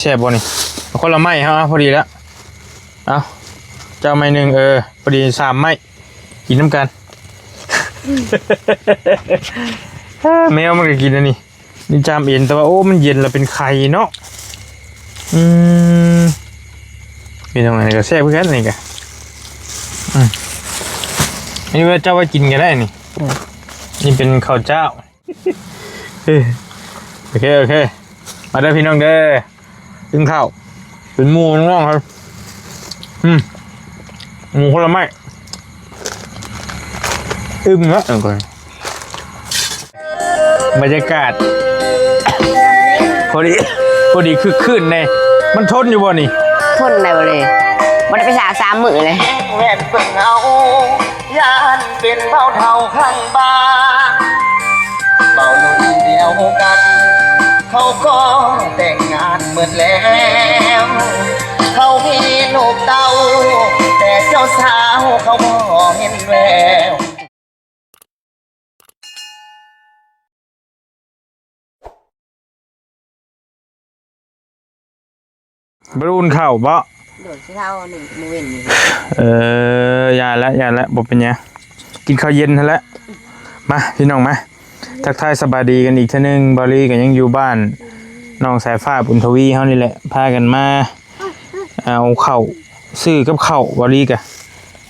ແຊບບໍ່ນີ້? ເອົາຄົນລະໄມ້ເຮົາ ເອົາ ພໍດີລະ ເອົາ ເຈົ້າໄມ້ໜຶ່ງ ເອີ ພໍດີສາມໄມ້ ກິນນຳກັນ. ແມວມັນກໍກິນອັນນີ້ ນີ້ຈາມເອັນ ແຕ່ວ່າ ໂອ້ ມັນເຢັນລະເປັນໄຂ້ເນາະ. ອືມ ເປັນຈັ່ງໃດກໍແຊບຄືກັນນີ້ກະ. ອືມ ນີ້ວ່າເຈົ້າໄວ້ກິນກໍໄດ້ນີ້. ອືມ ນີ້ເປັນເຂົ້າເຈົ້າ. ໂອເຄ ໂອເຄ ມາເດີພີ່ນ້ອງເດີ ກິນເຂົ້າ ເປັນໝູ່ນ້ອງໆ ຄັບ. ອືມ ໝູ່ຄົນລະໄມ້ ອຶ້ມລະ. ບັນຍາກາດ ພໍດີ ພໍດີຄຶກຄື້ນແດ່. ມັນທົນຢູ່ບໍ່ນີ້? ທົນໄດ້ບໍ່ເລີຍ ບໍ່ໄດ້ໄປສາກສາມມື້ເລີຍ. ແມ່ນເພິ່ນເອົາ ຢ້ານເປັນເບົາເຖົ້າຂ້າງບ້ານ ເບົາລຸ້ນດຽວກັນ ເຂົາກໍແຕ່ງງານໝົດແລ້ວ ເຂົາມີລູກເຕົ້າ ແຕ່ເຈົ້າສາວເຂົາບໍ່ເຫັນແວວ. ບໍ່ໄດ້ອຸ່ນເຂົ້າບໍ? ໂດຍ ຊິເຂົ້ານີ້ມື້ເວັນນີ້. ເອີ ຢ່າລະ ຢ່າລະ ບໍ່ເປັນຫຍັງ ກິນເຂົ້າເຢັນຫັ້ນແຫຼະ. ມາ ພີ່ນ້ອງມາ ທັກທາຍສະບາຍດີກັນອີກເທື່ອໜຶ່ງ. ເບົາລີກໍຍັງຢູ່ບ້ານນ້ອງສາຍຟ້າ ບຸນທະວີເຮົານີ້ແຫຼະ ພາກັນມາ ເອົາເຂົ້າ ຊື້ກັບເຂົ້າ ເບົາລີກະ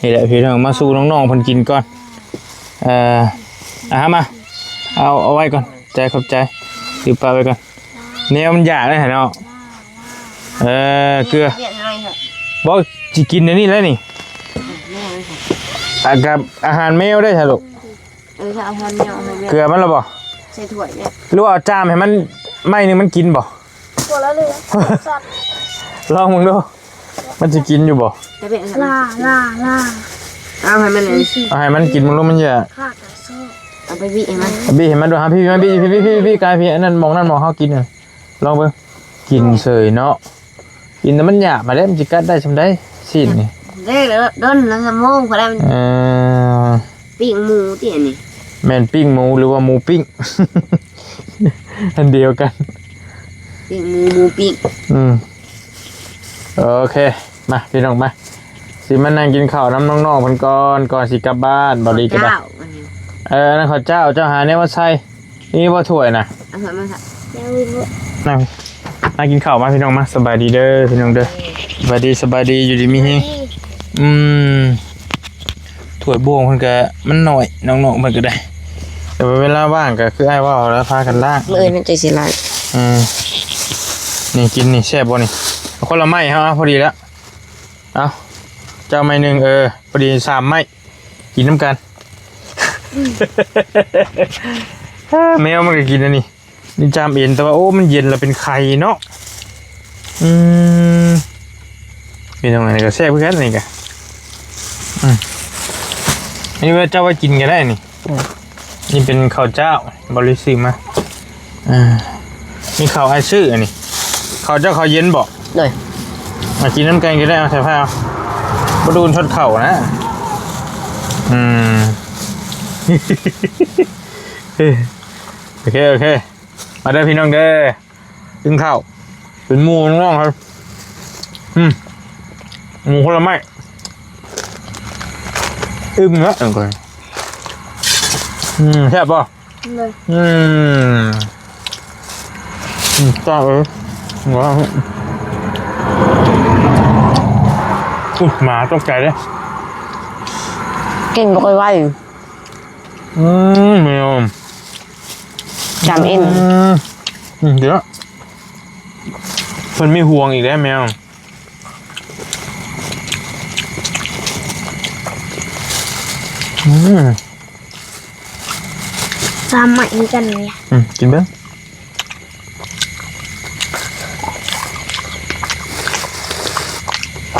ນີ້ແຫຼະພີ່ນ້ອງ ມາສູ່ນ້ອງໆເພິ່ນກິນກ່ອນ. ເອີ ອາ ມາ ເອົາ ເອົາໄວ້ກ່ອນ ໃຈ ຂອບໃຈ ຖືປະໄວ້ກ່ອນ. ແນວມັນຢາກເດ້ຫັ້ນເນາະ. ເອີ ເກືອ ບໍ່ ຊິກິນອັນນີ້ແຫຼະນີ້. ອາ ກັບອາຫານແມວໄດ້ຊະລູກ. ເອີ ເອົາອາຫານແມວ ອາຫານແມວ ເກືອມັນລະບໍ່? ໃສ່ຖ້ວຍເດ້ ຫຼືວ່າເອົາຈາມໃຫ້ມັນ ໄມ້ໜຶ່ງມັນກິນບໍ່? ບໍ່ລະເຫຼືອ ລອງເບິ່ງດູ ມັນຊິກິນຢູ່ບໍ່? ລາ ລາ ລາ ເອົາໃຫ້ມັນ ເອົາໃຫ້ມັນກິນເບິ່ງດູ ມັນຢາກ. ເອົາໄປບິໃຫ້ມັນ ບິໃຫ້ມັນດູ. ຫາ ພີ່ ມາບິ ພີ່ ພີ່ ພີ່ ກາຍ ພີ່ ອັນນັ້ນ ໝ່ອງນັ້ນ ໝ່ອງເຮົາກິນ ລອງເບິ່ງ. ກິນເສີຍເນາະ ກິນແຕ່ມັນຫຍາບມາເດ້ ມັນຊິກັດໄດ້ຊ່ຳໃດຊີ້ນນີ້. ເດ້ ດົນລະໂມງພໍແລ້ວ. ເອີ ປີ້ງໝູຕິອັນນີ້? ແມ່ນປີ້ງໝູ ຫຼືວ່າໝູປີ້ງ ອັນດຽວກັນ ປີ້ງໝູ ໝູປີ້ງ. ອືມ ໂອເຄ ມາ ພີ່ນ້ອງມາ ຊິມານັ່ງກິນເຂົ້ານຳນ້ອງໆເພິ່ນກ່ອນ ກ່ອນຊິກັບບ້ານ. ເບົາລີກໍໄດ້ ເຈົ້າ ເອີ ອັນນັ້ນເຂົ້າເຈົ້າ ເຈົ້າຫາແນວມາໃສ່. ນີ້ບໍ່ຖ້ວຍນະ? ເອົາຖ້ວຍມາ ນັ່ງ ມາກິນເຂົ້າມາພີ່ນ້ອງມາ. ສະບາຍດີເດີພີ່ນ້ອງເດີ ສະບາຍດີ ສະບາຍດີ ຢູ່ດີມີແຮງ. ອືມ ຖ້ວຍບ່ວງເພິ່ນກະມັນໜ້ອຍ ນ້ອງໆເພິ່ນກະໄດ້ ແຕ່ວ່າເວລາວ່າງກະຄືອ້າຍເວົ້າລະ ພາກັນລ້າງ ມື້ອື່ນມັນຈັ່ງຊິລ້າງ. ອືມ ນີ້ກິນນີ້ແຊບບໍ່ນີ້? ເອົາຄົນລະໄມ້ເຮົາ ເອົາ ພໍດີລະ ເອົາ ເຈົ້າໄມ້ໜຶ່ງ ເອີ ພໍດີສາມໄມ້ ກິນນຳກັນ. ແມວມັນກໍກິນອັນນີ້ ນີ້ຈາມເອັນ ແຕ່ວ່າ ໂອ້ ມັນເຢັນລະເປັນໄຂ້ເນາະ. ອືມ ເປັນຈັ່ງໃດກໍແຊບຄືກັນນີ້ກະ. ອືມ ນີ້ວ່າເຈົ້າໄວ້ກິນກໍໄດ້ນີ້. ອືມ ນີ້ເປັນເຂົ້າເຈົ້າ ເບົາລີຊື້ມາ. ອ່າ ນີ້ເຂົ້າອ້າຍຊື້ອັນນີ້ ເຂົ້າເຈົ້າເຂົ້າເຢັນບໍ? ໂດຍ ມາກິນນຳກັນກໍໄດ້. ເອົາ ໃສ່ຜ້າ ບໍ່ດູນຊົດເຂົ້ານະ. ອືມ ໂອເຄ ໂອເຄ ມາເດີພີ່ນ້ອງເດີ ກິນເຂົ້າ ເປັນໝູ່ນ້ອງໆ ຄັບ. ອືມ ໝູ່ຄົນລະໄມ້ ອຶ້ມລະ. ເອີ ອືມ ແຊບບໍ່? ເລີຍ ອືມ ອືມ ຈ້າເອີຍ ວ້າວ ອຸ້ຍ ໝາຕົກໃຈເດ້ ກິນບໍ່ຄ່ອຍໄຫວ. ອືມ ແມວ ຈຳເອັນ ອືມ ອືມ ດຽວ ເພິ່ນມີຫ່ວງອີກແລ້ວແມວ. ອືມ ຕາມໃໝ່ຄືກັນເລີຍ. ອືມ ກິນເບິ່ງ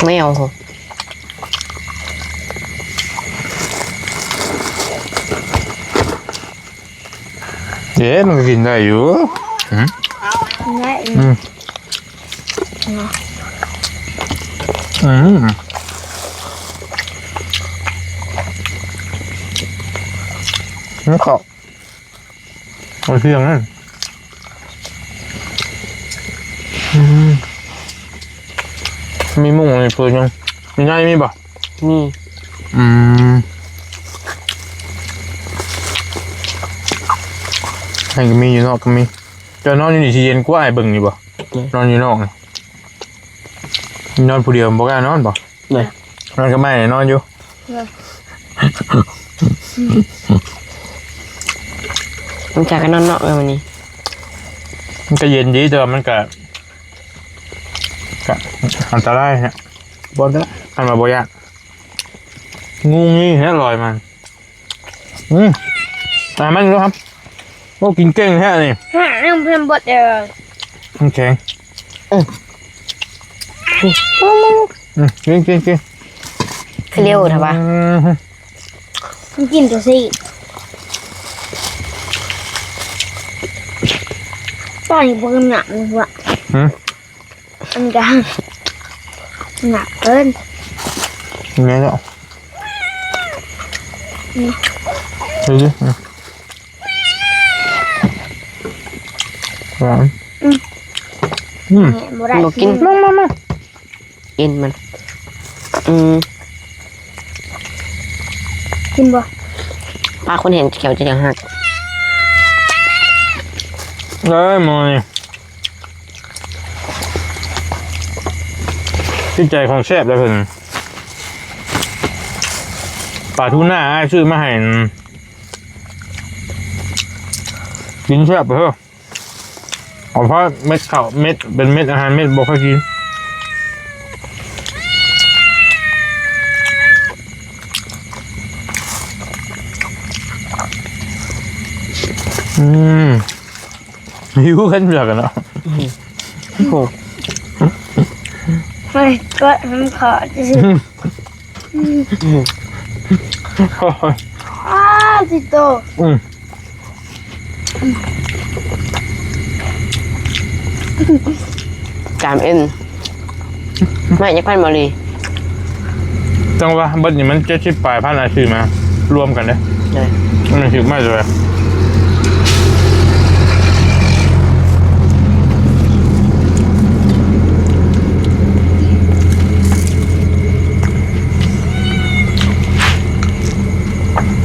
ແມວ. ເດ້ ມັນກໍກິນໄດ້ຢູ່. ຫືມ ກິນໄດ້ ອືມ ອືມ ມັນເຂົ້າ ເອົາເທີ່ຍງນັ້ນ ອືມ. ມີມຸ້ງໃນເພິ່ນຍັງ ຢູ່ໃນມີບໍ່? ມີ. ອືມ ໃນກໍມີ ຢູ່ນອກກໍມີ. ເຈົ້ານອນຢູ່ນີ້ຊິເຢັນກວ່າ ອ້າຍເບິ່ງຢູ່ບໍ່? ອືມ ນອນຢູ່ນອກນີ້ ນອນຜູ້ດຽວບໍ່ກ້ານອນບໍ່? ໂດຍ ນອນກັບອ້າຍນອນຢູ່. ໂດຍ ມັນຈະກະນອນນອກເອີ ມື້ນີ້ ມັນກະເຢັນດີ ແຕ່ວ່າມັນກະ ກະອັນຕະລາຍນະ. ບໍ່ໄດ້ ຄັນວ່າບໍ່ຢ້ານ ງູນີ້ແຮງລອຍມາ. ອືມ ອ່າ ມັນຢູ່ຄັບ. ໂອ້ ກິນເກັ່ງແທ້ນີ້. ຫາ ນ້ຳເພິ່ນເບິດເດີ ນ້ຳແຂງ. ອືມ ອືມ ກິນ ກິນ ກິນ ຄືເລັວແທ້ວະ. ອືມ ມັນກິນແຕ່ຊີ້ນ ຕອນນີ້ບໍ່ກິນນ້ຳເລີຍວະ. ຫືມ ອັນນີ້ກະໜັກເກີນ. ແມ່ນແລ້ວ ອືມ ເອົາຊິ ອືມ ຫວານ. ອືມ ອືມ ແມ່ນບໍ່ໄດ້ ບໍ່ກິນ ກິນ ມາ ມາ ມາ ເອັນມັນ. ອືມ ກິນບໍ່? ປາຄົນແຫ້ງແຂ້ວຈະຢາກຫັກ. ເອີຍ ໝໍນີ້ ຕິດໃຈຂອງແຊບແລ້ວເພິ່ນ. ປາທູໜ້າອ້າຍຊື້ມາໃຫ້ ກິນແຊບເດີ້. ເອົາເພາະເມັດເຂົ້າເມັດ ເປັນເມັດອາຫານເມັດ ບໍ່ຄ່ອຍກິນ. ອືມ ຫິວກັນເນາະ. ໂອ້ໂຫ ເຮີ້ຍ ກໍມັນຂໍ ອືມ ອືມ ອາ ຕິໂຕ ອືມ ກາມເອັນ ໄມ້ຈັກພັນບໍ່ລີ? ຈັ່ງວ່າເບິດນີ້ມັນເຈັດສິບປາຍພັນ ອ້າຍຊື້ມາລວມກັນເດ້. ແມ່ນ ຊື້ມາເທົ່າໃດ?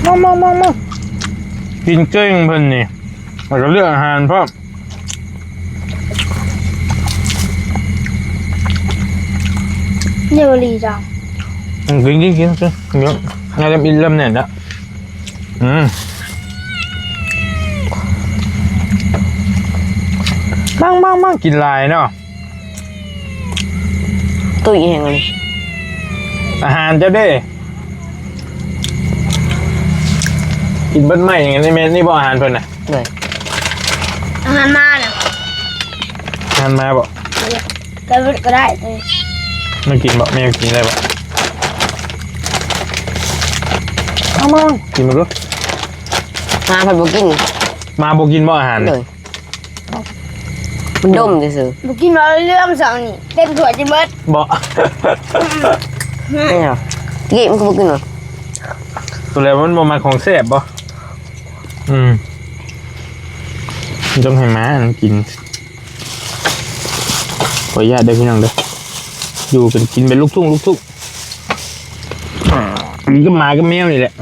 ມາ ມາ ມາ ມາ ກິນເກັ່ງເພິ່ນນີ້ ແລ້ວກໍເລືອກອາຫານພ້ອມ. ເນວລີຈ້າ ອືມ ກິນ ກິນ ກິນ ກິນ ດຽວ ໜ້າຈະອີ່ມ ເລີ່ມແໜ້ນແລ້ວ. ອືມ ບັງ ບັງ ບັງ ກິນຫຼາຍເນາະ. ຕຸ້ຍອີ່ຫຍັງອັນນີ້? ອາຫານເຈົ້າເດ້. ກິນເບິດໄມ້ຫຍັງນີ້ ແມ່ນນີ້ບໍ່ອາຫານເພິ່ນນະ? ໂດຍ ອາຫານມານະ. ອາຫານມາບໍ່? ແກະເບິດກໍໄດ້. ແມ່ກິນບໍ່? ແມ່ກິນໄດ້ບໍ່? ເອົາມາ ກິນເບິ່ງດູ. ມາເພິ່ນບໍ່ກິນ. ມາບໍ່ກິນບໍ່ອາຫານ? ໂດຍ. ມັນດົມຊື່ໆ ບໍ່ກິນບໍ່ເລື່ອງສອງນີ້ ເຕັມຖ້ວຍຈະເບິດບໍ່? ອືມ ນີ້ຫຍັງ? ຕະກີ້ມັນກໍບໍ່ກິນຫວາ? ຕົວແລ້ວມັນບໍ່ມັກຂອງແຊບບໍ່? ອືມ ຕ້ອງໃຫ້ໝາມັນກິນ. ຂໍອະນຸຍາດເດີພີ່ນ້ອງເດີ ຢູ່ເປັນ ກິນເປັນລູກທຸ່ງ ລູກທຸ່ງ ກິນກັບໝາກັບແມວນີ້ແຫຼະ.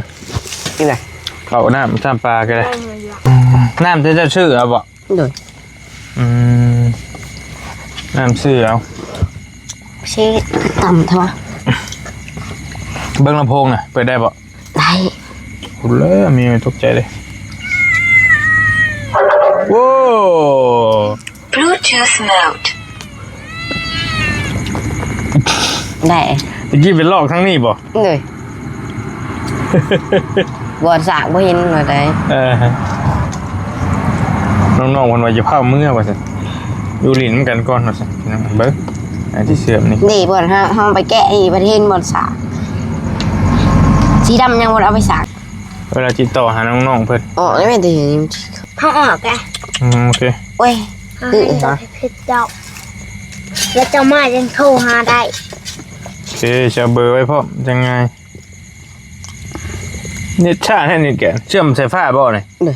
ກິນຫຍັງ? ເຂົ້ານ້ຳ ນ້ຳປາກໍໄດ້. ນ້ຳທີ່ເຈົ້າຊື້ເອົາບໍ່? ໂດຍ. ອືມ ນ້ຳຊື້ເອົາ. ຊິຕ່ຳເທາະ. ເບິ່ງລຳໂພງນະ ເປີດໄດ້ບໍ່? ໄດ້. ພຸ້ນເລີຍ ມີຕົກໃຈເລີຍ. ໂອ້ Bluetooth mode. ໄດ້. ຕະກີ້ໄປລອກທາງນີ້ບໍ່? ໂດຍ. ບ່ອນສາກບໍ່ເຫັນວ່າໃດ. ເອີ ນ້ອງໆ ເພິ່ນວ່າຢ່າຟ້າວເມືອວ່າຊັ້ນ ຢູ່ຫຼິ້ນນຳກັນກ່ອນວ່າຊັ້ນ. ເບິ່ງ ອັນທີ່ເຊື່ອມນີ້ ນີ້ບ່ອນເຮົາ ເຮົາໄປແກະນີ້ ປະເທດບ່ອນສາກ ສີດຳຍັງບໍ່ໄດ້ເອົາໄປສາກ. ເວລາຕິດຕໍ່ຫານ້ອງໆ ເພິ່ນ ອອກໄດ້ແມ່ນແຕ່ ເຮົາອອກກະ. ອືມ ໂອເຄ. ໂອ້ຍ ຄືອີຫຍັງ? ເຮັດເຈົ້າ ແລ້ວເຈົ້າມາຈັ່ງໂທຫາໄດ້. ໂອເຄ ຊິເອົາເບີໄວ້ພ້ອມ ຈັ່ງງ່າຍ. ເນັດຊ້າແທ້ນີ້ແກ ເຊື່ອມສາຍຟ້າບໍ່ນີ້? ໂດຍ.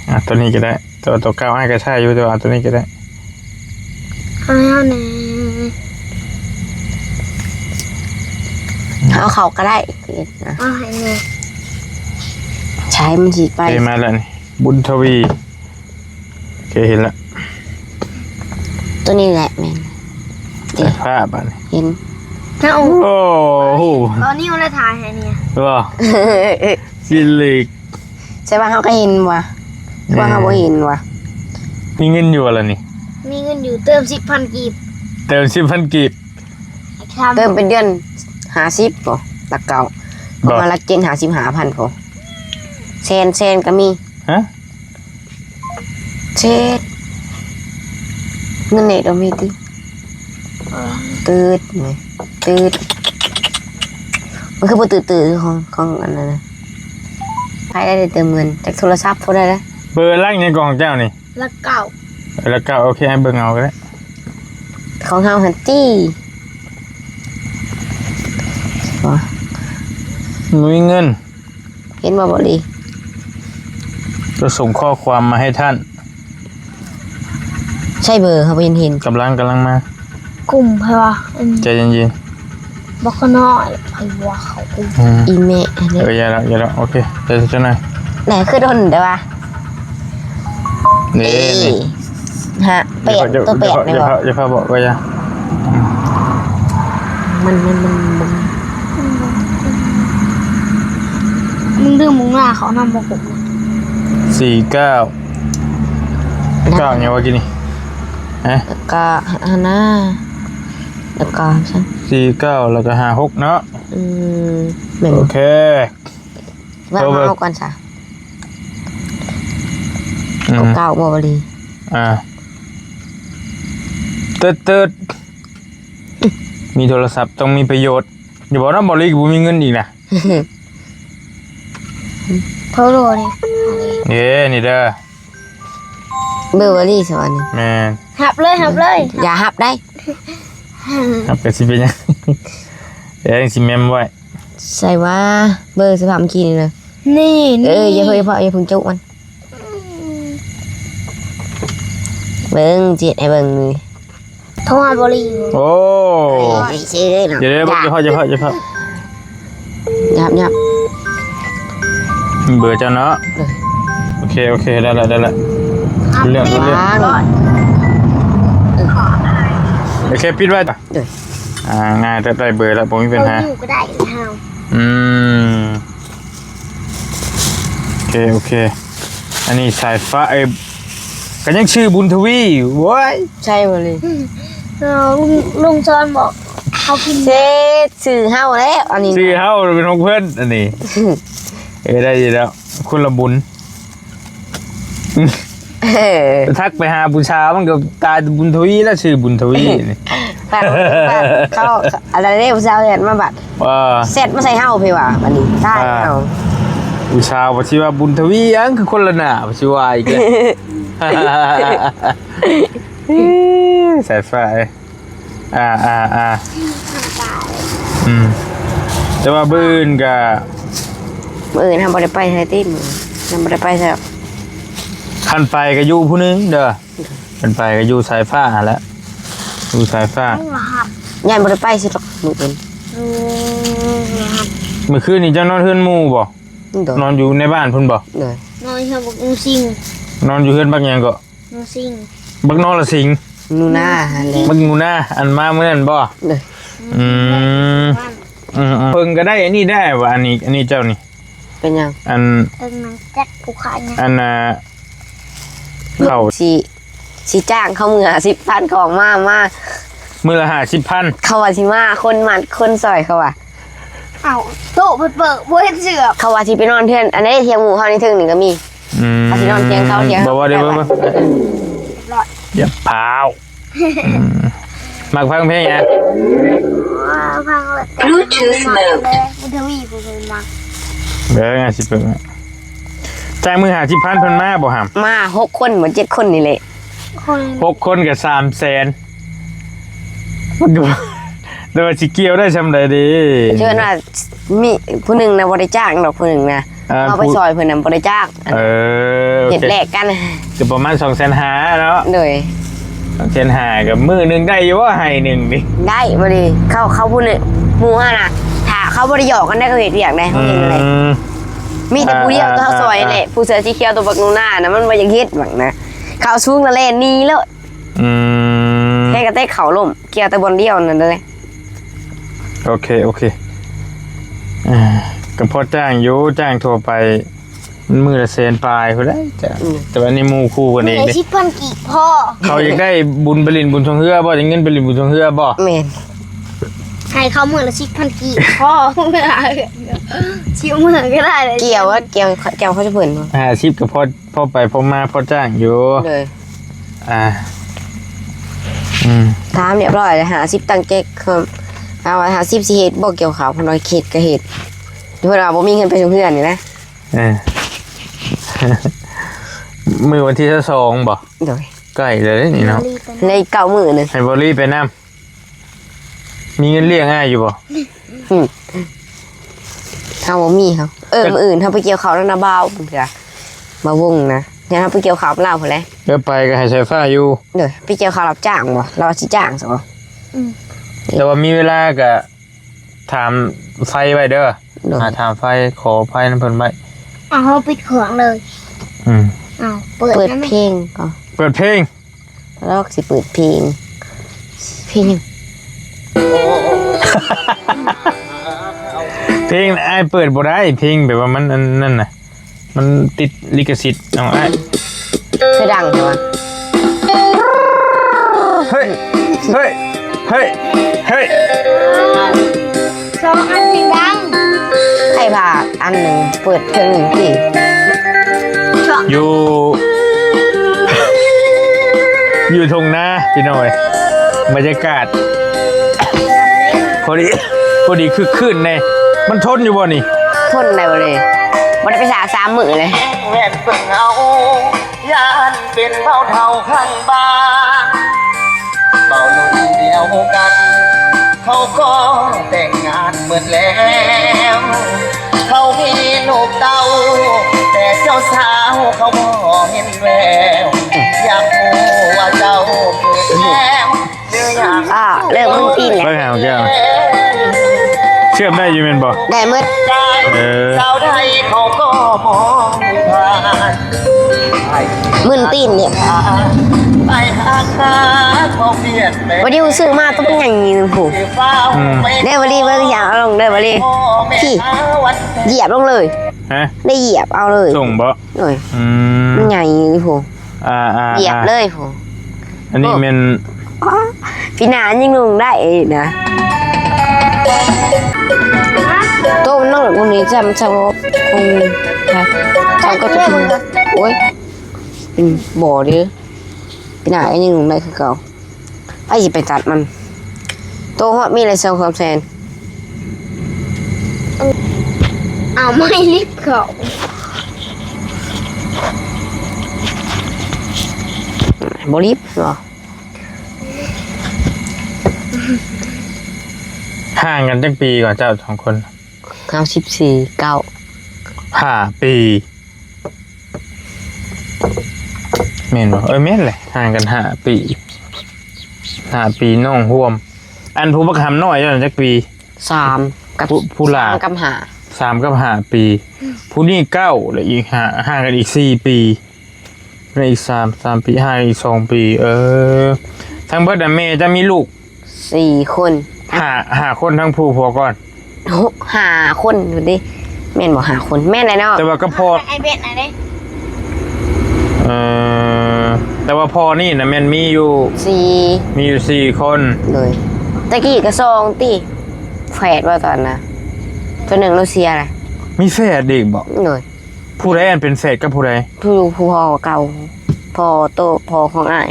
ອ່າ ຕົວນີ້ກໍໄດ້ ຕົວ ຕົວເກົ່າອ້າຍກໍໃຊ້ຢູ່ ແຕ່ວ່າເອົາຕົວນີ້ກໍໄດ້. ເອົາໃຫ້ເຮົາແດ່ ເອົາເຂົ້າກໍໄດ້ ເຮັດນະ ເອົາໃຫ້ແດ່ ໃຊ້ມັນຊິໄປ ເອີ ມາແລ້ວນີ້ ບຸນທະວີ ໂອເຄ ເຫັນລະ ຕົວນີ້ແຫຼະແມ່ນ ເອີ ສາຍຟ້າບາດນີ້ ເຫັນ ໂອ້ໂຫ ເອົານິ້ວລະຖ່າຍໃຫ້ນີ້ ບໍ່ ຊິລິກ ໃຊ່ວ່າເຮົາກໍເຫັນວ່າ ແມ່ນ ວ່າເຮົາບໍ່ເຫັນວ່າ ມີເງິນຢູ່ບໍ່ລະນີ້? ມີເງິນຢູ່ ເຕີມສິບພັນກີບ ເຕີມສິບພັນກີບ ເຕີມເປັນເດືອນຫ້າສິບບໍ່ ຫຼັກເກົ້າ ບໍ່ ປະມານຫຼັກເຈັດ ຫ້າສິບຫ້າພັນພຸ້ນ ແສນ ແສນກໍມີ ຮະ? ເຈັດ ເງິນເນັດບໍ່ມີຕິ? ເອີ ຕືດ ຕື່ດ ມັນຄືບໍ່ຕື້ໆ ຂອງ ຂອງອັນນັ້ນນະ ໃຜໄດ້ເຕີມເງິນ ຈາກໂທລະສັບຜູ້ໃດລະ ເບີຫຼັກຫຍັງຂອງເຈົ້ານີ້? ຫຼັກເກົ້າ ເອີ ຫຼັກເກົ້າ ໂອເຄ ໃຫ້ເບິ່ງເອົາກໍໄດ້ ຂອງເຮົາຫັ້ນຕິ ບໍ່ມີເງິນ ເຫັນບໍ່ ບໍ່ລີ ກໍສົ່ງຂໍ້ຄວາມມາໃຫ້ທ່ານ ໃຊ້ເບີ ເຮົາບໍ່ເຫັນ ເຫັນ ກຳລັງ ກຳລັງມາ ກຸ່ມໃຜວະ ອັນ ໃຈເຢັນໆ ບັກຂະນ້ອຍ ໃຜວະເຂົາກຸ່ມ ອືມ ອີແມ່ ເອີ ຢ່າລະ ຢ່າລະ ໂອເຄ ໃຈເຢັນໆ ນະ ແຫຼະ ຄືດົນແຕ່ວ່າ ນີ້ ເອີ ນີ້ ຫ້າ ແປດ ຢ່າເຜົາ ຕົວແປດ ຢ່າເຜົາ ແມ່ນບໍ່ ຢ່າເຜົາ ຢ່າເຜົາ ບໍ່ ບໍ່ຢ່າ ມັນ ມັນ ມັນ ມັນ ມຶງດື່ມມຸງໜ້າເຂົານຳບໍ່ຄົບ ສີ່ເກົ້າ ເກົ້າຫຍັງວະກີ້ນີ້ ຮະ ແລ້ວກໍ ອັນນະ ແລ້ວກໍ ສີ່ເກົ້າ ແລ້ວກໍ ຫ້າຫົກ ເນາະ ອືມ ແມ່ນ ໂອເຄ ວ່າເຮົາເອົາກ່ອນຊະ ອືມ ເກົ້າ ບໍ່ ບໍ່ດີ ອ່າ ເຕີດໆ ມີໂທລະສັບຕ້ອງມີປະໂຫຍດ ຢ່າບອກນະ ບໍ່ລີກໍບໍ່ມີເງິນອີກນະ ໂທໂລນີ້ ເດ້ ນີ້ເດີ ເບີເບີຣີສະຫວັນນີ້ ແມ່ນ ຮັບເລີຍ ຮັບເລີຍ ຢ່າຮັບໄດ໋ ຮັບກໍຊິເປັນຫຍັງ ແຕ່ຍັງຊິແມ່ມໄວ້ ໃສ່ວ່າເບີສະພາບເມື່ອກີ້ນີ້ນະ ນີ້ ເອີ ນີ້ ຢ່າເພິ່ງ ຢ່າເພິ່ງ ຢ່າເພິ່ງຈຸມັນ ເບິ່ງ ຊິເຮັດໃຫ້ເບິ່ງນີ້ ໂທຫາບໍລີ ໂອ້ ເອີຍ ຊິຊື້ເນາະ ຢ່າເດີ ຢ່າ ຢ່າເຝົ້າ ຢ່າເຝົ້າ ຢ່າເຝົ້າ ຫຍັບ ຫຍັບ ເບີເຈົ້າເນາະ ເອີ ໂອເຄ ໂອເຄ ໄດ້ລະ ໄດ້ລະ ເລື່ອງ ເລື່ອງ ໂອເຄ ປິດໄວ້ ເອີ ອ່າ ງ່າຍ ໄດ້ເບີລະ ບໍ່ມີບັນຫາ ຢູ່ກໍໄດ້ເຮົາ ອືມ ໂອເຄ ໂອເຄ ອັນນີ້ສາຍຟ້າ ເອີ ກໍຍັງຊື່ບຸນທະວີ ໂອ້ຍ ໃຊ່ບໍ່ລີ້ ເອີ ລຸງ ລຸງຊອນບອກເຂົາກິນ ເສດ ຊື່ເຮົາແລ້ວ ອັນນີ້ ຊື່ເຮົາເປັນຂອງເພິ່ນ ອັນນີ້ ເອີ ໄດ້ຢູ່ແລ້ວ ຄົນລະບຸນ ເອີ ທັກໄປຫາຜູ້ສາວ ມັນກໍກາຍເປັນບຸນທະວີແລ້ວ ຊື່ບຸນທະວີນີ້ ເຂົາ ອັນນັ້ນເດ້ ຜູ້ສາວແຊດມາບັດ ເອີ ແຊດມາໃສ່ເຮົາເພວ່າ ບັດນີ້ຕາຍ ອ່າ ເຮົາ ຜູ້ສາວວ່າຊິວ່າບຸນທະວີຫຍັງ ຄືຄົນລະໜ້າ ວ່າຊິວ່າອີກແລ້ວ ສາຍຟ້າເອີຍ ອ່າ ອ່າ ອ່າ ອືມ ແຕ່ວ່າມື້ອື່ນກະ ມື້ອື່ນເຮົາບໍ່ໄດ້ໄປໃສຕິ ມື້ອື່ນເຮົາບໍ່ໄດ້ໄປໃສ ຄັນໄປກໍຢູ່ຜູ້ໜຶ່ງເດີ ຄັນໄປກໍຢູ່ສາຍຟ້າຫັ້ນແຫຼະ ຢູ່ສາຍຟ້າ ຍັງບໍ່ໄດ້ໄປຊິດອກມື້ອື່ນ ມື້ຄືນນີ້ເຈົ້ານອນເຮືອນໝູ່ບໍ່? ໂດຍ ນອນຢູ່ໃນບ້ານພຸ້ນບໍ່? ໂດຍ ນອນຢູ່ເຮືອນບັກໜູຊິງ ນອນຢູ່ເຮືອນບັກຫຍັງເກາະ? ໜູຊິງ ບັກນໍລະສິງ ໜູນາຫັ້ນແຫຼະ ບັກໜູນາ ອັນມາມື້ນັ້ນບໍ່? ໂດຍ ອືມ ອືມໆ ເພິ່ງກໍໄດ້ ອັນນີ້ໄດ້ວ່າ ອັນນີ້ ອັນນີ້ເຈົ້ານີ້ ເປັນຫຍັງ? ອັນ ເພິ່ງນາງຈັກຜູ້ຂາຍຫຍັງ? ອັນນ່າ ເຂົາ ຊິ ຊິຈ້າງເຂົາມື້ຫ້າສິບພັນ ຂອງມາ ມາ ມື້ລະຫ້າສິບພັນ ເຂົາວ່າຊິມາ ຄົນມັດ ຄົນຊ່ອຍ ເຂົາວ່າ ເອົ້າ ໂຕະເປີດໆ ບໍ່ເຫັນເສືອ ເຂົາວ່າຊິໄປນອນເຮືອນ ອັນໃດ ທຽງໝູ່ເຮົາໃນເທິງນີ້ກໍມີ ອືມ ເຂົາຊິນອນທຽງເຂົາ ທຽງ ບໍ່ ບໍ່ ດຽວ ບໍ່ ບໍ່ ຮຽບພ້າວ ອືມ ມັກຟັງເພງຫຍັງ? ຟັງແບບ Bluetooth mode ບຸນທະວີຜູ້ເພິ່ນມັກ ເບິ່ງ ຊິເບິ່ງ ຈ່າຍມື້ຫ້າສິບພັນ ເພິ່ນມາບໍ່ຫຳ? ມາຫົກຄົນບໍ່ ເຈັດຄົນນີ້ແຫຼະ ຄົນ ຫົກຄົນກໍສາມແສນ ແຕ່ວ່າຊິກ່ຽວໄດ້ຊ່ຳໃດເດ? ເຊີນວ່າມີຜູ້ໜຶ່ງນະບໍ່ໄດ້ຈ້າງດອກ ຜູ້ໜຶ່ງນະ ອ່າ ເຮົາໄປຊ່ອຍເພິ່ນນະບໍ່ໄດ້ຈ້າງ ເອີ ເຮັດແລກກັນ ກໍປະມານສອງແສນຫ້າເນາະ ໂດຍ ສອງແສນຫ້າ ກໍມື້ໜຶ່ງໄດ້ຢູ່ບໍ່ ໄຮ່ໜຶ່ງນີ້? ໄດ້ບໍ່ນີ້ ເຂົາ ເຂົາຜູ້ໜຶ່ງ ໝູ່ຫັ້ນນະ ຖ້າເຂົາບໍ່ໄດ້ຫຍອກກັນໄດ້ ເຂົາເຮັດວຽກໄດ້ ເຂົາເຮັດໄດ້. ອືມ ມີແຕ່ຜູ້ດຽວ ອ່າ ຕົວເຮົາ ອ່າ ຊ່ອຍແຫຼະ ອ່າ ຜູ້ເສື້ອສີຂຽວ ຕົວບັກໜູນານະ ມັນບໍ່ຢາກເຮັດບັກນະ ເຂົາສູງລະແລ່ນໜີເລີຍ. ອືມ ແຮງກະແຕເຂົາລົ້ມ ກ່ຽວແຕ່ບ່ອນດຽວນັ້ນເລີຍ. ໂອເຄ ໂອເຄ ອ່າ ກໍພໍຈ້າງຢູ່ ຈ້າງທົ່ວໄປ ມັນມື້ລະແສນປາຍພຸ້ນແຫຼະ. ອືມ ແຕ່ວ່ານີ້ໝູ່ຄູ່ກັນເອງເດ້ ສິບພັນກີບພໍ. ເຂົາຢາກໄດ້ບຸນໄປຫຼິ້ນບຸນຊ່ອງເຮືອບໍ່? ໄດ້ເງິນໄປຫຼິ້ນບຸນຊ່ອງເຮືອບໍ່? ແມ່ນ ໃຫ້ເຂົາມື້ລະສິບພັນກີບພໍ. ຊິເອົາມື້ກໍໄດ້ ກ່ຽວວ່າ ກ່ຽວ ກ່ຽວເຂົາຈະເພິ່ນບໍ່? ຫ້າສິບກໍພໍ ພໍໄປພໍມາ ພໍຈ້າງຢູ່. ໂດຍ ອ່າ ອືມ ຖາມຮຽບຮ້ອຍແລ້ວ ຫ້າສິບຕັ້ງແຈກ ເຂົາວ່າຫ້າສິບຊິເຮັດບໍ່ກ່ຽວເຂົ້າ ເພິ່ນວ່າເຮັດກໍເຮັດ ເພິ່ນວ່າບໍ່ມີເງິນໄປສົ່ງເຮືອນນີ້ນະ. ເອີ ມື້ວັນທີຊາວສອງບໍ່? ໂດຍ ໃກ້ແລ້ວເດ້ນີ້ເນາະ ເຫຼືອອີກເກົ້າມື້ໜຶ່ງ ໃຫ້ບໍລີໄປນຳ. ມີເງິນລ້ຽງອ້າຍຢູ່ບໍ່? ອືມ ເຮົາບໍ່ມີເຮົາ ເອີ ມື້ອື່ນເຮົາໄປກ່ຽວເຂົ້ານຳນ້າບ່າວເທື່ອ ບ່າວວົງນະ ຢ້ານເຮົາໄປກ່ຽວເຂົ້ານຳລາວພຸ້ນແຫຼະ. ເອີ ໄປກໍໃຫ້ສາຍຟ້າຢູ່. ໂດຍ ໄປກ່ຽວເຂົ້າຮັບຈ້າງບໍ່? ລາວວ່າຊິຈ້າງຊະບໍ່? ອືມ ແຕ່ວ່າມີເວລາກໍຖາມໄຟໄວ້ເດີ. ໂດຍ ຫາຖາມໄຟ ຂໍໄຟນຳເພິ່ນໄວ້. ເອົາ ເຮົາປິດເຄື່ອງເລີຍ. ອືມ ເອົາ ເປີດ ເປີດເພງກໍ ເປີດເພງ. ລອກຊິເປີດເພງ ເພງຫຍັງ? ເພງອ້າຍເປີດບໍ່ໄດ້ ເພງແບບວ່າມັນອັນນັ້ນນະ ມັນຕິດລິຂະສິດ. ເອົາອ້າຍ ຄືດັງແທ້ວະ? ເຮີ້ຍ ເຮີ້ຍ ເຮີ້ຍ ເຮີ້ຍ. ສອງອັນເພງດັງ ໃຫ້ພາກອັນໜຶ່ງ ເປີດເຄື່ອງໜຶ່ງຕິ. ຢູ່ ຢູ່ທົ່ງນາພີ່ນ້ອງເອີຍ ບັນຍາກາດ ພໍດີ ພໍດີຄຶກຄື້ນແດ່. ມັນທົນຢູ່ບໍ່ນີ້? ທົນໄດ້ບໍ່ເລີຍ ບໍ່ໄດ້ໄປສາກສາມມື້ເລີຍ. ແມ່ນເບິ່ງເອົາ ຢ້ານເປັນເບົາເຖົ້າຂ້າງບ້ານ ເບົາລຸ້ນດຽວກັນ ເຂົາກໍແຕ່ງງານໝົດແລ້ວ ເຂົາມີລູກເຕົ້າ ແຕ່ເຈົ້າສາວເຂົາບໍ່ເຫັນແວວ ຢາກຮູ້ວ່າເຈົ້າເກີດແລ້ວ ອ່າ ເລີ່ມມຶນຕີນແລ້ວ ເບິ່ງຫາແກ້ວ ເຊື່ອມໄດ້ຢູ່ແມ່ນບໍ່? ໄດ້ໝົດ ເອີ ສາວໃດເຂົາກໍມອງຜ່ານ ມຶນຕີນນີ້ ໄປຫາເຂົາວຽດແລ້ວ ວັນນີ້ຮູ້ສຶກມາຕົວໃຫຍ່ນີ້ພຸ້ນ ອືມ ເດ້ ວັນນີ້ເບິ່ງຢ່າງເອົາລົງເດີ ວັນນີ້ ພີ່ ຢຽບລົງເລີຍ ຮະ ໄດ້ຢຽບເອົາເລີຍ ສົ່ງບໍ່? ໂອ້ຍ ອືມ ມັນໃຫຍ່ຢູ່ພຸ້ນ ອ່າໆໆ ຢຽບເລີຍພຸ້ນ ອັນນີ້ແມ່ນ ໂອ້ ປີໜ້າຍັງນຸ່ງໄດ້ອີກນະ ໂຕມັນນ້ອຍກວ່ານີ້ ຈຳ ຈຳ ຄົງ ຈຳກໍ ໂອ້ຍ ເປັນບໍ່ເດີ ປີໜ້າກໍຍັງນຸ່ງໄດ້ຄືເກົ່າ. ໃຜຊິໄປຕັດມັນ ໂຕຮອດມີແລ້ວ ສອງສາມແສນ ເອົາໄມ້ລິບເຂົາ ບໍ່ລິບເນາະ ຫ່າງກັນຈັກປີກ່ອນເຈົ້າສອງຄົນ? ເຮົາສິບສີ່ ເກົ້າ ຫ້າປີ. ແມ່ນບໍ່? ເອີ ແມ່ນແຫຼະ ຫ່າງກັນຫ້າປີ ຫ້າປີ ນ້ອງຮ່ວມ ອັນຜູ້ບັກຫຳນ້ອຍເຈົ້ານັ້ນຈັກປີ? ສາມກັບ ຜູ້ ຜູ້ຫຼ້າ ສາມກັບຫ້າ ສາມກັບຫ້າປີ ຜູ້ນີ້ເກົ້າ ແລະ ອີກຫ້າ ຫ່າງກັນອີກສີ່ປີ ແລະ ອີກສາມ ສາມປີ ຫ່າງກັນອີກສອງປີ ເອີ ທັງເບິດນະ ແມ່ເຈົ້າມີລູກ ສີ່ຄົນ ຫ້າ ຫ້າຄົນ ທັງຜູ້ຜົວກ່ອນ ຫົກ ຫ້າຄົນພຸ້ນເດ້ ແມ່ນບໍ່? ຫ້າຄົນ ແມ່ນແຫຼະເນາະ ແຕ່ວ່າກັບພໍ່ ໄອ້ເບັດນະເດ້ ເອີ ແຕ່ວ່າພໍ່ນີ້ນະແມ່ນມີຢູ່ ສີ່ ມີຢູ່ສີ່ຄົນ ໂດຍ ແຕ່ກີ້ກໍສອງຕິ ແຝດວ່າຕອນນະ ຕົວໜຶ່ງລາວເສຍລະ ມີແຝດອີກບໍ່? ໂດຍ ຜູ້ໃດອັນເປັນແຝດກັບຜູ້ໃດ? ຜູ້ ຜູ້ພໍ່ເກົ່າ ພໍ່ໂຕ ພໍ່ຂອງອ້າຍ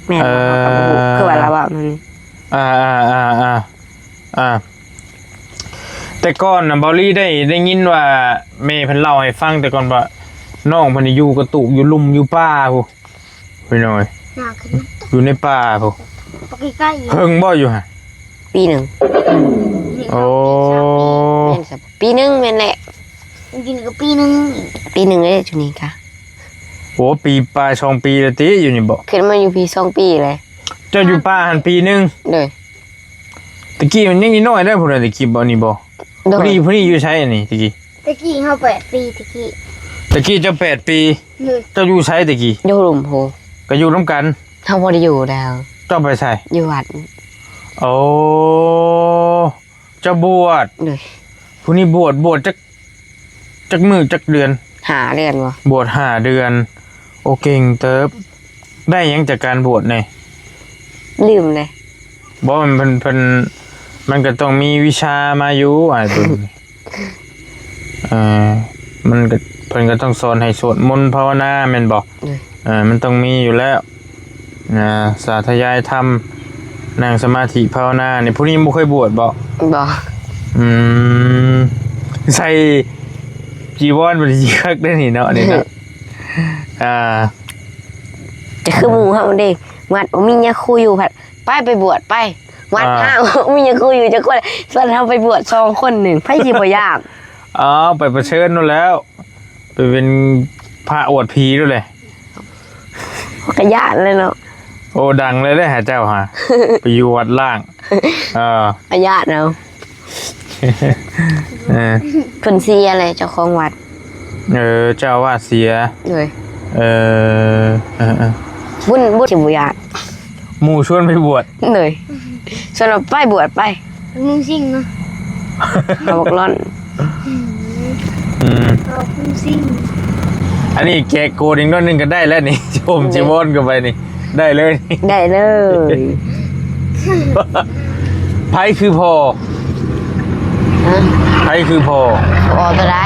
ແມ່ນບໍ່? ເອີ ເຮົາກໍບໍ່ຮູ້ ຄືວ່າລາວເວົ້ານັ້ນ ອ່າ ອ່າ ອ່າ ອ່າ ອ່າ ແຕ່ກ່ອນນະ ເບົາລີໄດ້ ໄດ້ຍິນວ່າແມ່ເພິ່ນເລົ່າໃຫ້ຟັງແຕ່ກ່ອນວ່າ ນ້ອງເພິ່ນນີ້ຢູ່ກະຕູກຢູ່ລຸ່ມຢູ່ປ່າພຸ້ນ ພີ່ນ້ອງເອີຍ ຢູ່ໃນປ່າພຸ້ນ ໃກ້ໆ ເພິ່ງບໍ່ຢູ່ຫັ້ນ? ປີໜຶ່ງ ໂອ້ ແມ່ນ ປີໜຶ່ງແມ່ນແຫຼະ ຢູ່ນີ້ກໍປີໜຶ່ງ ປີໜຶ່ງເດ້ ຢູ່ນີ້ກະ ໂອ້ ປີປາຍ ສອງປີແລ້ວຕິ ຢູ່ນີ້ບໍ? ຂຶ້ນມາຢູ່ພີ້ສອງປີແລ້ວ. ເຈົ້າຢູ່ປ່າຫັ້ນປີໜຶ່ງ? ໂດຍ. ຕະກີ້ມັນຍັງນ້ອຍເດ້ ຜູ້ນັ້ນ ຕະກີ້ບໍ່ ນີ້ບໍ່? ໂດຍ. ຜູ້ນີ້ ຜູ້ນີ້ຢູ່ໃສອັນນີ້ ຕະກີ້? ຕະກີ້ເຮົາແປດປີ ຕະກີ້. ຕະກີ້ເຈົ້າແປດປີ? ໂດຍ. ເຈົ້າຢູ່ໃສຕະກີ້? ຢູ່ລຸ່ມພູ. ກໍຢູ່ນຳກັນ? ເຮົາບໍ່ໄດ້ຢູ່ແລ້ວ. ເຈົ້າໄປໃສ? ຢູ່ວັດ. ໂອ້ ເຈົ້າບວດ? ໂດຍ. ຜູ້ນີ້ບວດ ບວດຈັກ ຈັກມື້ຈັກເດືອນ? ຫ້າເດືອນບໍ່? ບວດຫ້າເດືອນ. ໂອ້ ເກັ່ງເຕີບ. ໄດ້ຫຍັງຈາກການບວດນີ້? ລືມເດ້. ບໍ່ ມັນ ເພິ່ນ ເພິ່ນ ມັນກໍຕ້ອງມີວິຊາມາຢູ່ ອ້າຍເບິ່ງ. ເອີ ມັນກໍ ເພິ່ນກໍຕ້ອງສອນໃຫ້ສວດມົນພາວະນາແມ່ນບໍ່? ໂດຍ. ເອີ ມັນຕ້ອງມີຢູ່ແລ້ວ. ອ່າ ສາທະຍາຍທຳ ນັ່ງສະມາທິພາວະນານີ້ ຜູ້ນີ້ຍັງບໍ່ເຄີຍບວດບໍ່? ບໍ່. ອືມ ໃສ່ຈີວອນມັນຊິຄັກເດ້ນີ້ເນາະ ນີ້ເນາະ. ອ່າ ຈະຄືໝູ່ເຮົາເດ້ ວັດບໍ່ມີຍາຄູຢູ່ ພັດໄປ ໄປບວດໄປ ວັດ ອ່າ ຫ້າມບໍ່ມີຍາຄູຢູ່ຈັກຄົນ ສ່ວນເຮົາໄປບວດສອງຄົນໜຶ່ງ ໃຜຊິບໍ່ຢ້ານ? ອ້າວ ໄປປະເຊີນໂລດແລ້ວ ໄປເປັນພະອວດຜີໂລດແຫຼະ. ເຮົາກໍຢ້ານແຫຼະເນາະ. ໂອ້ ດັງເລີຍເດ້ຫາເຈົ້າຫາ ໄປຢູ່ວັດລ້າງ. ເອີ ກໍຢ້ານເອົາ. ເອີ ເພິ່ນເສຍແຫຼະ ເຈົ້າຂອງວັດ. ເອີ ເຈົ້າອາວາດເສຍ. ໂດຍ. ເອີ ເອີ ເອີ ບຸນ ບຸນຊິບໍ່ຢ້ານ. ໝູ່ຊວນໄປບວດ. ໂດຍ. ຊວນວ່າໄປບວດໄປ. ມຸງຊິງເນາະ ເອົາບັກຫຼອນ. ອືມ ອືມ ເອົາມຸງຊິງ. ອັນນີ້ແກະໂກນອີກໜ້ອຍໜຶ່ງກໍໄດ້ແລ້ວນີ້ ໂຈມ ໂດຍ ຈີວອນເຂົ້າໄປນີ້ ໄດ້ເລີຍ. ໄດ້ເລີຍ. ໃຜຄືພໍ່? ຮະ? ໃຜຄືພໍ່? ພໍ່ຕົວໃດ?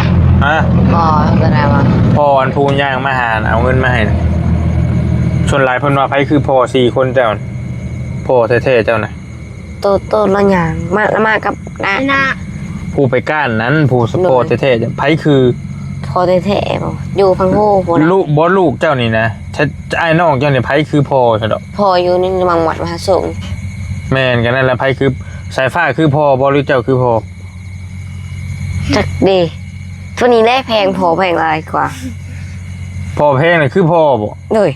ຮະ? ພໍ່ຕົວໃດວະ? ພໍ່ອັນຜູ້ຍ່າງມາຫາ ເອົາເງິນມາໃຫ້ນະ. ສ່ວນຫຼາຍເພິ່ນວ່າໃຜຄືພໍ່ສີ່ຄົນເຈົ້າ? ພໍ່ແທ້ໆເຈົ້ານະ? ໂຕ ໂຕລາວຍ່າງມາ ລາວມາກັບນ້າ ນ້າ ຜູ້ໄປກ້ານນັ້ນ ຜູ້ ໂດຍ ພໍ່ແທ້ໆ ໃຜຄືພໍ່ແທ້ໆບໍ? ຢູ່ພັງໂຮພຸ້ນນະ. ລູກ ບໍ່ ລູກເຈົ້ານີ້ນະ ອ້າຍນ້ອງເຈົ້ານີ້ ໃຜຄືພໍ່ຊັ້ນດອກ? ພໍ່ຢູ່ໃນວັງວັດມະຫາສົງ. ແມ່ນ ກໍນັ້ນແຫຼະ ໃຜຄື ສາຍຟ້າຄືພໍ່ບໍ່ ຫຼືເຈົ້າຄືພໍ່? ຈັກເດ ໂຕນີ້ແຫຼະແພງພໍ່ແພງຫຼາຍກວ່າ. ພໍ່ແພງນະຄືພໍ່ບໍ? ໂດຍ.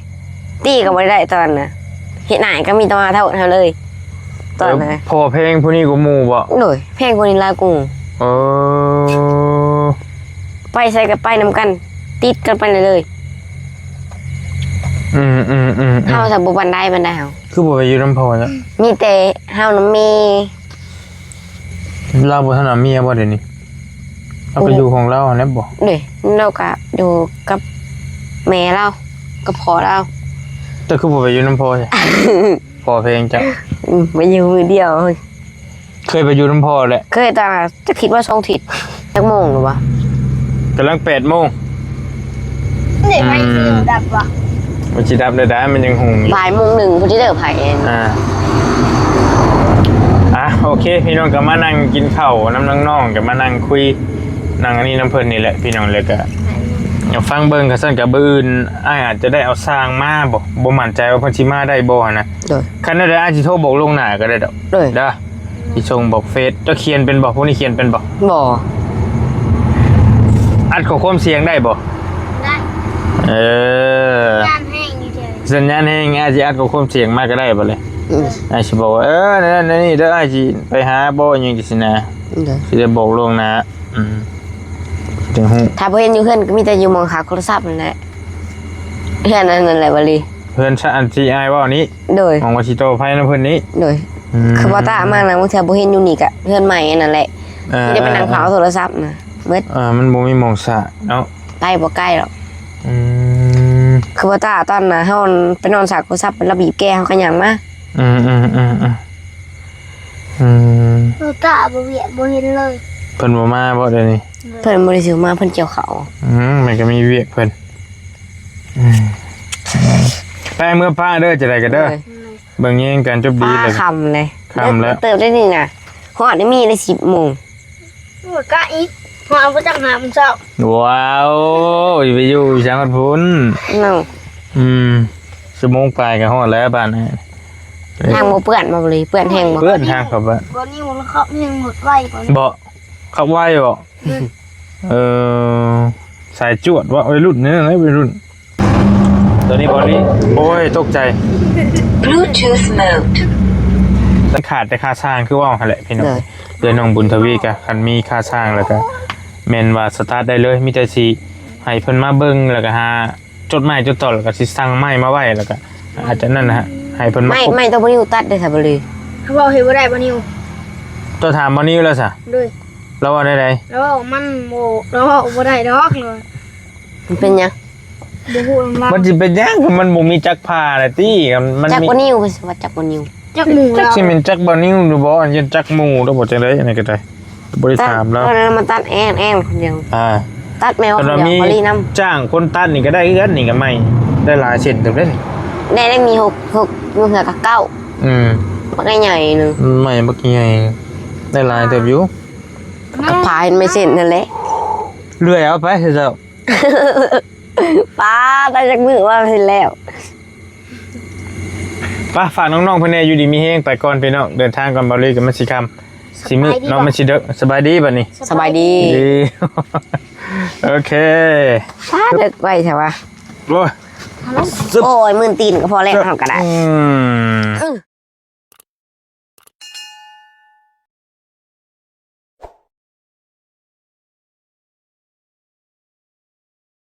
ຕີກໍບໍ່ໄດ້ຕອນນະ ເຮັດຫຍັງກໍມີແຕ່ວ່າເທົ່າເຮົາເລີຍຕອນນະ. ເອີ ພໍ່ແພງຜູ້ນີ້ກວ່າໝູ່ບໍ? ໂດຍ ແພງຜູ້ນີ້ຫຼາຍກວ່າໝູ່. ເອີ ໄປໃສກໍໄປນຳກັນ ຕິດກັນໄປເລີຍ. ອືມໆໆໆ ເຮົາຊະບໍ່ປານໃດ ປານໃດເຮົາ. ຄືບໍ່ໄປຢູ່ນຳພໍ່ຊະ? ມີແຕ່ເຮົານຳແມ່. ລາວບໍ່ທັນເອົາເມຍບໍ່ດຽວນີ້? ລາວກໍຢູ່ຂອງລາວຫັ້ນແຫຼະບໍ່? ໂດຍ ລາວກໍຢູ່ກັບແມ່ລາວ ກັບພໍ່ລາວ. ເຈົ້າຄືບໍ່ໄປຢູ່ນຳພໍ່ຊະ? ພໍ່ແພງເຈົ້າ. ອືມ ໄປຢູ່ມື້ດຽວ. ເຄີຍໄປຢູ່ນຳພໍ່ແຫຼະ? ເຄີຍ ຕອນ ຈັກທິດວ່າສອງທິດ. ຈັກໂມງແລ້ວວະ? ກຳລັງແປດໂມງ. ເດ້ ໄຟ ອືມ ຊິດັບວະ? ມັນຊິດັບໄດ້ໃດ ມັນຍັງຮຸ່ງຢູ່. ບ່າຍໂມງໜຶ່ງພຸ້ນເດີ ໄຟ. ອ່າ ອ່ະ ໂອເຄ ພີ່ນ້ອງກໍມານັ່ງກິນເຂົ້ານຳນ້ອງໆ ກໍມານັ່ງຄຸຍ ນັ່ງອັນນີ້ນຳເພິ່ນນີ້ແຫຼະ ພີ່ນ້ອງ. ແລ້ວກໍ ອືມ ຢາກຟັງເບິ່ງ ຄັນຊັ້ນກໍມື້ອື່ນອ້າຍອາດຈະໄດ້ເອົາຊ່າງມາບໍ່ ບໍ່ໝັ້ນໃຈວ່າເພິ່ນຊິມາໄດ້ບໍ່ຫັ້ນນະ. ໂດຍ. ຄັນແນວໃດອ້າຍຊິໂທບອກລ່ວງໜ້າກໍໄດ້ດອກ. ໂດຍ. ເດີ. ຊິສົ່ງບອກເຟສ. ເຈົ້າຂຽນເປັນບໍ່? ພວກນີ້ຂຽນເປັນບໍ່? ບໍ່. ອັດຂໍ້ຄວາມສຽງໄດ້ບໍ່? ໄດ້. ເອີ ສັນຍານແຮງຢູ່ເດີ. ສັນຍານແຮງ ອາດຊິອັດຂໍ້ຄວາມສຽງມາກໍໄດ້ບັດນີ້. ອືມ. ອາດຊິບອກວ່າ ເອີ ນັ້ນໆ ນີ້ເດີ ອາດຊິໄປຫາບໍ່ ຫຍັງຈັ່ງຊີ້ນະ. ໂດຍ. ຊິໄດ້ບອກລ່ວງໜ້າ. ອືມ. ຈັ່ງຮູ້. ຖ້າບໍ່ເຫັນຢູ່ເຮືອນກໍມີແຕ່ຢູ່ໝ່ອງຂາໂທລະສັບນັ້ນແຫຼະ. ເຮືອນອັນນັ້ນແຫຼະບັດນີ້. ເຮືອນຊະ ອັນທີ່ອ້າຍເວົ້ານີ້? ໂດຍ. ໝ່ອງວ່າຊິຕໍ່ໄຟນຳເພິ່ນນີ້? ໂດຍ. ອືມ. ຄືບໍ່ຕາມານະ ບາງເທື່ອບໍ່ເຫັນຢູ່ນີ້ກະເຮືອນໃໝ່ອັນນັ້ນແຫຼະ. ເອີ ທີ່ໄດ້ໄປນັ່ງເຝົ້າໂທລະສັບນະ ເບິດ. ເອີ ມັນບໍ່ມີໝ່ອງສາກເນາະ. ໄປບໍ່ໄກດອກ. ອືມ. ຄືບໍ່ຕາຕອນນະ ເຮົາໄປນອນສາກໂທລະສັບ ລະບີບແກ ເຮົາກໍຍ່າງມາ. ອືມໆໆໆ. ອືມ. ບໍ່ຕາບໍ່ວຽກບໍ່ເຫັນເລີຍ. ເພິ່ນບໍ່ມາບໍ່ດຽວນີ້? ເພິ່ນບໍ່ໄດ້ຊິມາ ເພິ່ນກ່ຽວເຂົ້າ. ອືມ ມັນກໍມີວຽກເພິ່ນ. ອືມ ໄປເມືອປ້າເດີ ຈັ່ງໃດກໍເດີ. ໂດຍ. ເບິ່ງແຍງກັນຈົບດີເລີຍ. ຄ່ຳເລີຍ. ຄ່ຳແລ້ວ. ເຕີບໄດ້ນີ້ນະ ຮອດນີ້ມີໄດ້ສິບໂມງ. ໂອ້ຍ ກະອີກ ຮອດບໍ່ຈັກຫ້າໂມງເຊົ້າ. ວ້າວ ຊິໄປຢູ່ຫຍັງຮອດພຸ້ນເນາະ. ອືມ ຊົ່ວໂມງປາຍກໍຮອດແລ້ວບ້ານ. ຍັງບໍ່ເປື້ອນບໍ່ ບໍ່ເປື້ອນແຮງບໍ່? ເປື້ອນທາງເຂົ້າບ້ານ. ບໍ່ນີ້ ບໍ່ຂັບແຮງ ລົດໄວບໍ່? ບໍ່ ຂັບໄວບໍ່? ອືມ. ເອີ ສາຍຈວດວະ ໄວລຸ້ນນີ້ນະ ໄວລຸ້ນ. ຕົວນີ້ບໍ່ລີ້ ໂອ້ຍ ຕົກໃຈ Bluetooth mode ຂາດແຕ່ຄ່າຊ່າງ ຄືເວົ້າຫັ້ນແຫຼະພີ່ນ້ອງ. ໂດຍ ເອື້ອຍນ້ອງບຸນທະວີກະ ຄັນມີຄ່າຊ່າງແລ້ວກະ ແມ່ນວ່າສະຕາດໄດ້ເລີຍ. ມີແຕ່ຊິໃຫ້ເພິ່ນມາເບິ່ງ ແລ້ວກະຫາຈົດໄມ້ຈົດຕອນ ແລ້ວກະຊິສັ່ງໄມ້ມາໄວ້ ແລ້ວກະອາດຈະນັ້ນນະ ໃຫ້ເພິ່ນມາ ໄມ້ ຄົບ ໄມ້ຕົວບໍ່ນິວຕັດເດ້ ສາວບໍລີ. ເວົ້າເຮັດບໍ່ໄດ້ບໍ່ນິວ. ເຈົ້າຖາມບໍ່ນິວແລ້ວຊະ? ໂດຍ ລາວເວົ້າແນວໃດ? ລາວເວົ້າມັນບໍ່ ລາວເວົ້າບໍ່ໄດ້ດອກ. ມັນເປັນຫຍັງ? ບໍ່ຮູ້ນຳລາວ. ມັນຊິເປັນຫຍັງ? ມັນບໍ່ມີຈັກຜ້ານະຕິ. ມັນ ຈັກບໍ່ນິວ ເພິ່ນຊິວ່າຈັກບໍ່ນິວ. ຈັກໝູ່ ຈັກຊິແມ່ນຈັກບໍ່ນິວຫຼືບໍ່ ອັນ ຈັກໝູ່ຫຼືບໍ່ ຈັ່ງໃດ ອັນນີ້ກໍໄດ້ ບໍ່ໄດ້ຖາມລາວ. ຕອນນັ້ນມາຕັດແອນໆ ຄົນດຽວ. ອ່າ ຕັດແມ່ວ່າຄົນດຽວ ບໍ່ລີນຳ. ຈ້າງຄົນຕັດນີ້ກໍໄດ້ຄືກັນ ນີ້ກໍໄມ້ໄດ້ຫຼາຍເສັ້ນເຕີບເດ້ນີ້. ໄດ້ ໄດ້ມີຫົກ ຫົກ ຢູ່ເຮືອກະເກົ້າ. ອືມ ບັກໃຫຍ່ໜຶ່ງ ໄມ້ບັກໃຫຍ່ ໄດ້ຫຼາຍເຕີບຢູ່. ກໍພາເຮັດໄມ້ເສັ້ນນັ້ນແຫຼະ ເລື່ອຍເອົາໄປເຈົ້າ. ປ້າ ໄດ້ຈັກມື້ວ່າເຮັດແລ້ວ. ໄປ ຝາກນ້ອງໆເພິ່ນແດ່ ຢູ່ດີມີແຮງ ໄປກ່ອນພີ່ນ້ອງ ເດີນທາງກ່ອນ ເບົາລີກໍມັນຊິຄ່ຳຊິມືດເນາະ ມັນຊິເດິກ. ສະບາຍດີບັດນີ້ ສະບາຍດີ. ໂອເຄ ປ້າ ເດິກໄວແທ້ວ່າ. ໂອ້ຍ ໂອ້ຍ ມື່ນຕີນກໍພໍແລ້ວ ເຮົາກໍໄດ້. ອືມ